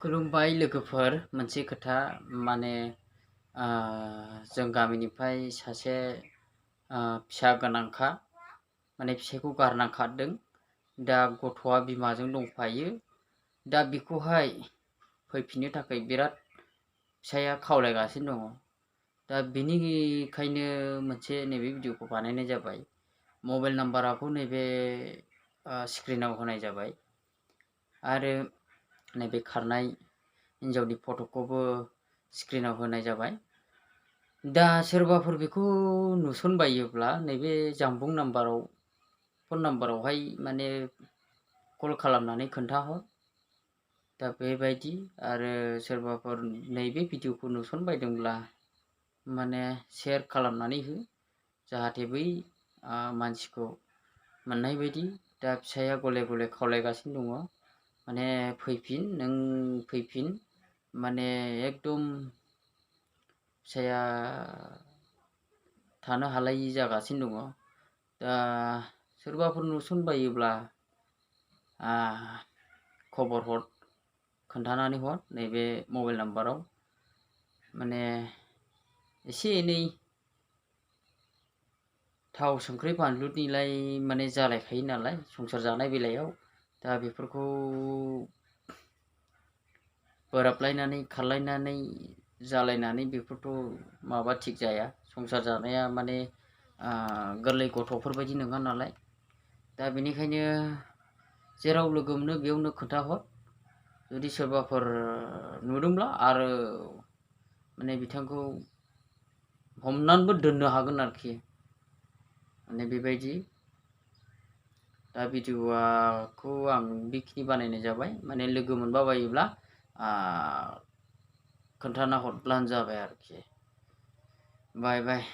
खुलुमबाय लोगोफोर, मोनसे खोथा माने जों गामिनिफ्राय सासे फिसा गोनांखा माने फिसायखौ गारना खारदों। दा गथ'आ बिमाजों दंफायो। दा बेखौहाय फैफिननो थाखाय बिराद फिसाया खावलायगासिनो दङ। दा बेनिखायनो मोनसे नैबे भिडिअखौ बानायनाय जाबाय। मबाइल नाम्बारखौ नैबे स्क्रिनाव होनाय जाबाय आरो नैबे खारनाय हिन्जावनि फट'खौबो स्क्रिनाव होनाय जाबाय। दा सोरबाफोर बेखौ नुसनबायोब्ला नैबे जानबुं नाम्बाराव फन नाम्बारावहाय माने कल खालामनानै खोन्थाहर। दा बेबायदि आरो सोरबाफोर नैबे भिडिअखौ नुसनबायदोंब्ला माने शेयार खालामनानै हो, जाहाथे बै मानसिखौ मोननाय बायदि। दा फिसाया गले गले खावलायगासिनो दङ, माने फैफिन, नों फैफिन, माने एकदम फिसाया थानो हालायि जागासिनो दङ। दा सोरबाफोर नुसनबायोब्ला खबर हर, खोन्थानानै हर नैबे मबाइल नाम्बाराव। माने एसे एनै थाव संख्रि बानलुनिलाय माने जालायखायो नालाय संसार जानाय बेलायाव। दा बेफोरखौ बोराबलायनानै खारलायनानै जालायनानै बेफोरथ' माबा थिग जाया। संसार जानाया माने गोरलै गथ'फोरबायदि नङा नालाय। दा बेनिखायनो जेराव लोगो मोनो बेयावनो खोन्थाहर। जुदि सोरबाफोर नुदोंब्ला आरो माने बिथांखौ हमनानैबो दोननो हागोन आरोखि, माने बेबायदि। दा भिडिअखौ आं बेखिनि बानायनाय जाबाय। माने लोगो मोनबा बायोब्ला खोन्थाना हरब्लानो जाबाय आरोखि। बाय बाय।